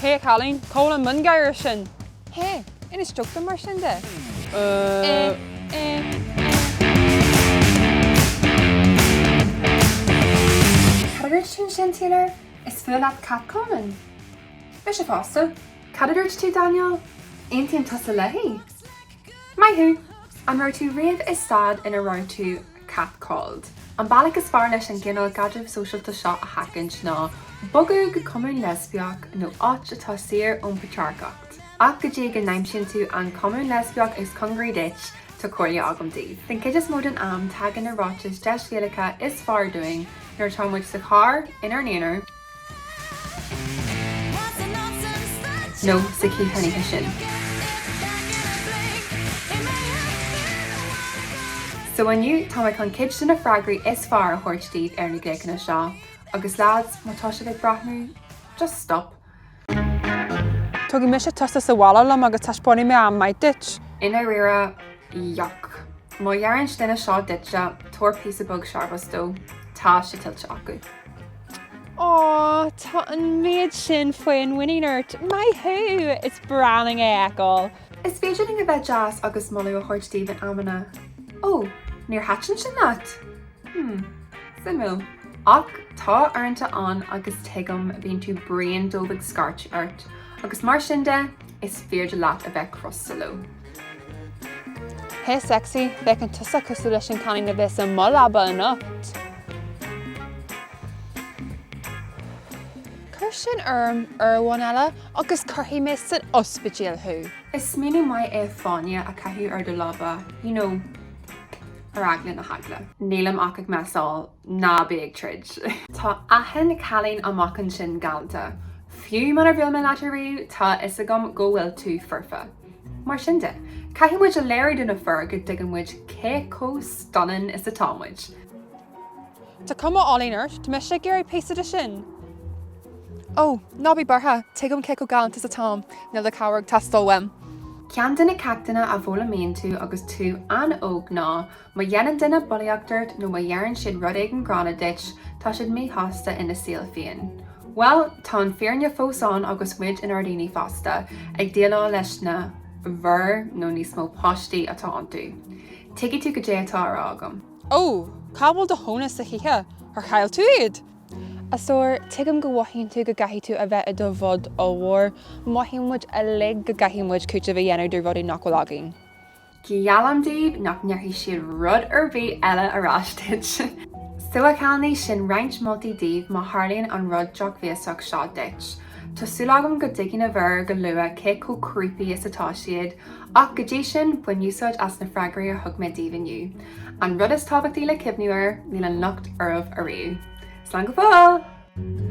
Hey a chailín, cá bhfuil an miongháire sin? Hey, inis joke dom mar sin de. Eh, eh, eh. Cad a dúirt tú ansin, Taylor? Is fuath leat catcalling? Mise fosta. Cad a dúirt tú, Daniel? Aontaíonn tusa léi? Maith thú! An raibh tú riamh i staid ina raibh tú catcalled? An bealach is fearr leis an gcineál caidreamh sóisialta seo a sheachaint ná bogadh go común leispiach nó áit atá saor ón bpatrarcacht. Ach go dtí go n-aimsíonn tú an común leispiach is cóngaraí duit, tá comhairle agam daoibh. Den chuid is mó den am, tagann na ráitis deisbhéalacha is fearr dúinn nuair atá muid sa charr, inár n-aonar, nó sa chiathán oíche sin. So inniu tá mé chun cuid de na freagraí is fearr a thabhairt daoibh ar na glaochanna seo, agus lads, má tá sibh ag breathnú, just stop. Tógfaidh mise tusa sa bhaile liom agus taispeánfaidh mé am maith duit. I ndáiríre, yuck. Má dheireann duine seo duitse, tabhair píosa beag searbhas dó. Tá sé tuillte acu. Aww, tá an méid sin féinmhuinín ort! Maith thú! Is breá linn é a fheiceáil! Is féidir linn a bheith deas agus moladh a thabhairt daoibh in amanna. Ó, níor thaitin sin leat? Hmm, suimiúil. Ach tá uaireanta ann agus tuigim, bíonn tú bréan dóibh ag scairteadh ort, agus mar sin de, is féidir leat a bheith crosta leo. Hey sexy, féachann tusa cosúil leis an cailín a bheas i mo leaba anocht. Cuir sin orm uair amháin eile agus cuirfidh mé san ospidéal thú. Is smaoineamh maith é fáinne a chaitheamh ar do lámha, you know, ar eagla na heagla. Nílim ach ag messáil, ná bí ag troid. Tá achan cailín amach ansin galánta. Fiú munar bhuail mé leat ariamh, tá a fhios agam go bhfuil tú foirfe. Mar sin de, caithfidh muid a léiriú do na fir go dtuigeann muid cé chomh stunning is atá muid. Tá cuma álainn ort, tá mise ag iarraidh píosa de sin. Ó, ná bí buartha, tuigim cé chomh galánta is atáim, níl do chabhair ag teastáil uaim. Ceann de na ceachtanna a bhfoghlaimíonn tú agus tú an-óg ná Má dhéanann duine bulaíocht ort nó má dheireann siad rud éigin gránna duit, tá siad míshásta ina saol féin. Bhuel, tá an fírinne fós ann agus muid inár ndaoine fásta, ag déileáil leis na bhfir nó níos mó páistí atá iontu. Tuigfidh tú goidé atá á rá agam. Ó, cá bhfuil do thóna sa choíche? Ar chaill tú iad? A stór, tuigim go mhothaíonn tú go gcaithfidh tú a bheith i do bhod ollmhór. Mothaíonn muid uilig go gcaithfidh muid cúiteamh a dhéanamh do rudaí nach bhfuil againn. Geallaim daoibh nach ndéarfaidh siad rud ar bith eile ar ais duit. So a chailíní, sin roinnt moltaí daoibh má tharlaíonn an rud drochbhéasach seo duit. Tá súil agam go dtuigfidh na fir go luath cé chomh creepy is atá siad, ach go dtí sin, bain úsáid as na freagraí a thug mé daoibh inniu. An rud is tábhachtaí le cuimhniú air, níl an locht oraibh ariamh. Slán go fóill!